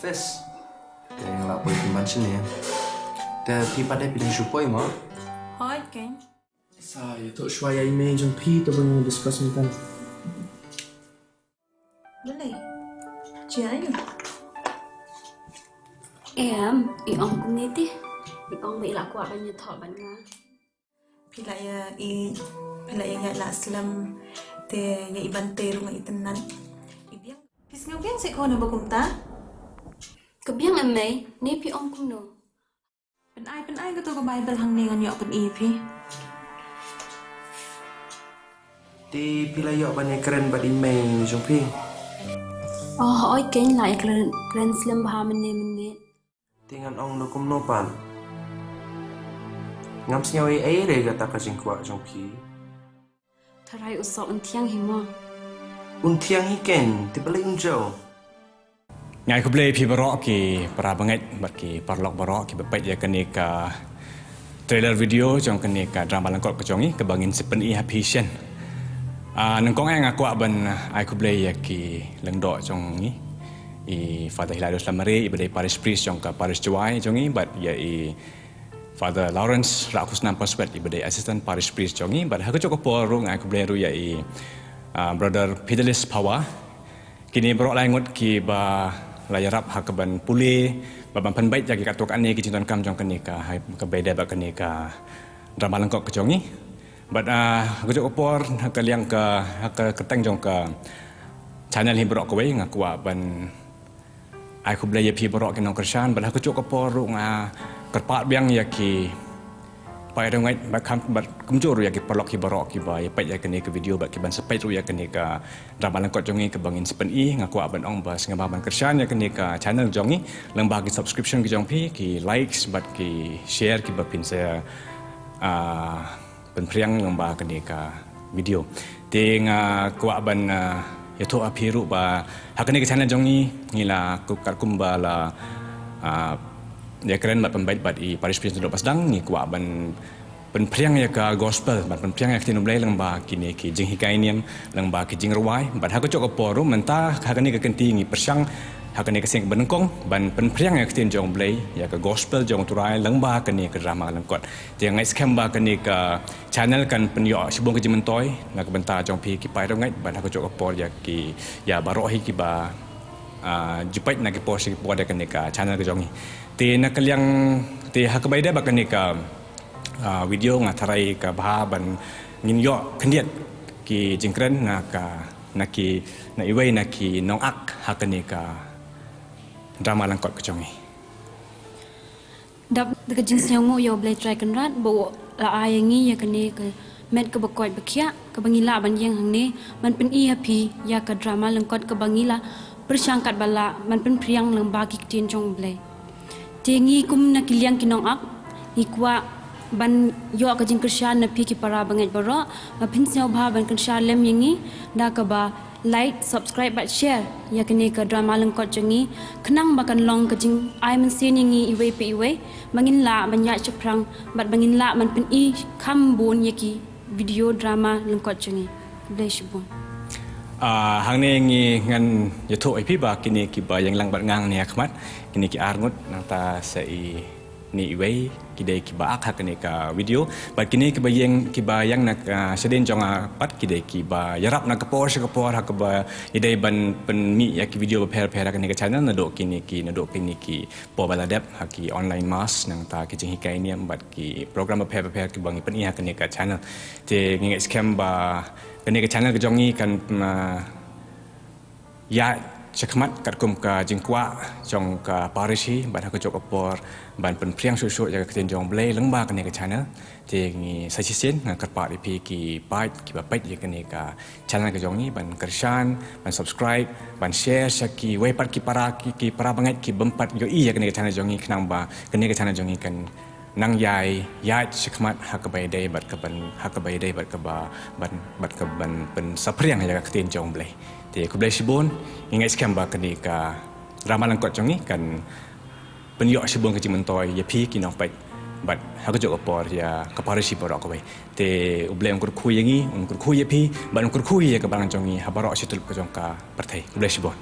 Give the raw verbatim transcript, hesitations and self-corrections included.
Yes. Te nga la poi pynban shane. Te phi pat de phi dang shu poi mo? Hooid, Keiñ. Sa ïathuh shuwa ïa i mei jong phi, to ba ngi discuss mynta. Balei? Jia aïu? Em, i ong kumne te. I ong ba i la kwah ban ïathoh bad nga. Phi la ïa i, phi la ïa ïaid la slem, te ïa i ban te ruh nga itynnad. I biang. Phi sngew biang seh khun ba kumta? Ka biang em mei, ne phi ong kumno? Pynai, pynai kato ka Bible hangne ngan ïoh pyni phi. Te phi la ïoh ban ïakren bad i mei jong phi? Oh, hooid Keiñ, la ïakren, kren slem bha mynne mynne. Te ngan ong da kumno pat? Ngam sngew ei ei re kata ka jingkwah jong phi. Tharai u soh un thiang hi mo. Un thiang hi Keiñ, te balei un jaw? Nga ai khublei phi baroh ki para bangeit bad ki paralok baroh kiba peit ïa kane ka trailer video jong kane ka drama lyngkot ka jong ngi kaba ngin sa pyni ha phi shen. Ah, nyngkong eh nga kwah ban ai khublei ïa ki lyngdoh jong ngi, i Father Hilarius Lamare, iba dei parish priest jong ka parish Jowai jong ngi, bad ïa i Father Lawrence Rakhusnam Paswet, iba dei assistant parish priest jong ngi, bad ha kajuh ka por ruh nga ai khublei ruh ïa i, ah, Brother Fidelis Phawa. Kine baroh lai ngut kiba la ïarap ha kaban pule bad ban pynbeit ïa ki katto katne ki jingdonkam jong kane ka, ha kaba ïadei bad kane ka drama lyngkot ka jong ngi. Bad, ah, ha kajuh ka por, ha ka liang ka, ha ka kyrteng jong ka channel hi baroh kawei, nga kwah ban ai khublei ïa phi baroh ki nongkyrshan, bad ha kajuh ka por ruh nga kyrpad biang ïa ki paidbah bad kam, bad kumjuh ruh ïa ki paralok hi baroh kiba ïa peit ïa kane ka video bad kiban sa peit ruh ïa kane ka drama lyngkot jong ngi kaba ngin sa pyni. Nga kwah ban ong ba sngewbha ban kyrshan ïa kane ka channel jong ngi lyngba ki subscription ki jong phi, ki likes bad ki share kiba phin sa, ah, pynphriang lyngba kane ka video. Te nga kwah ban, ah, ïathuh ha phi ruh ba ha kane ka channel jong ngi, ngi la ku-, katkum ba la, ah, ïakren bad pynbeit bad i parish priest Dr. Pasdang, ngi kwah ban pynphriang ïa ka gospel, ban pynphriang ïa ka ktien U Blei lyngba kine ki jinghikai niam, lyngba ki jingrwai, bad ha kajuh ka por ruh mynta ha kane ka kynti ngi pyrshang ha kane ka sien kaba nyngkong ban pynphriang ïa ka ktien jong U Blei, ïa ka gospel jong U Trai lyngba kane ka drama lyngkot. Te nga ngeit skhem ba kane ka channel kan pynïoh shibun ka jingmyntoi na ka bynta jong phi ki paidbah bad ha kajuh ka por ïa ki, ïa baroh hi kiba, ah, ju peit na ki por sha ki por ïa kane ka channel ka jong ngi. Te na ka liang, te ha kaba ïadei bad kane ka, ah, video nga tharai ka bha ban ngin ïoh khyndiat ki jingkren na ka, na ki, na iwei na ki nongak ha kane ka drama lyngkot ka jong ngi. Dap da ka jingsngewnguh ïa U Blei Trai Kynrad ba u la ai ïa ngi ïa kane ka met kaba koit ba khiah kaba ngi lah ban ïeng hangne ban pyni ha phi ïa ka drama lyngkot kaba ngi la pyrshang katba lah ban pynphriang lyngba ki ktien jong U Blei. Te ngi kum na ki liang ki nongak ngi kwah ban ïoh ka jingkyrshan na phi ki para bangeit baroh ba phin sngewbha ban kyrshan lem ïa ngi da kaba like, subscribe bad share ïa kane ka drama lyngkot jong ngi khnang ba kan long ka jingai mynsiem ïa ngi iwei pa iwei ba ngin lah ban ïaid shaphrang bad ba ngin lah ban pyni kham bun ïa ki video drama lyngkot jong ngi. Khublei shibun. Ah, hangne ngi ngan ïathuh ïa phi ba kine kiba ïeng lang bad nga hangne ha khmat, kine ki ar ngut nangta sa i ne iwei ki dei kiba ak ha kane ka video. Bad kine kiba ïeng, kiba ïeng na ka shadien jong nga pat ki dei kiba ïarap na ka por sha ka por ha kaba ïadei ban pynmih ïa ki video bapher bapher ha kane ka channel naduh kine ki, naduh kine ki por ba la dep ha ki online mass nangta ki jinghikai niam bad ki program bapher bapher kiba ngi pyni ha kane ka channel. Te ngi ngeit skhem ba kane ka channel ka jong ngi kan, ah, ïaid shakhmat katkum ka jingkwah jong ka parish hi bad ha kajuh ka por ban pynphriang shuh shuh ïa ka ktien jong U Blei lyngba kane ka channel. Te ngi sa shisien nga kyrpad ïa phi ki paid kiba peit ïa kane ka channel ka jong ngi ban kyrshan, ban subscribe, ban share sha kiwei pat ki para, ki, ki para bangeit ki bym pat ïohi ïa kane ka channel jong ngi khnang ba kane ka channel jong ngi kan nang ïai ïaid shakhmat ha kaba ïadei bad kaban, ha kaba ïadei bad kaba ban, bad kaban pynsaphriang ïa ka ktien jong U Blei. Te khublei shibun, ngi ngeit skhem ba kane ka drama lyngkot jong ngi kan pynïoh shibun ka jingmyntoi ïa phi ki nongpeit bad ha kajuh ka por ïa ka parish hi baroh kawei. Te U Blei un kyrkhu ïa ngi, un kyrkhu ïa phi bad un kyrkhu ïa ka balang jong ngi ha baroh shi tylli ka jong ka pyrthei. Khublei shibun.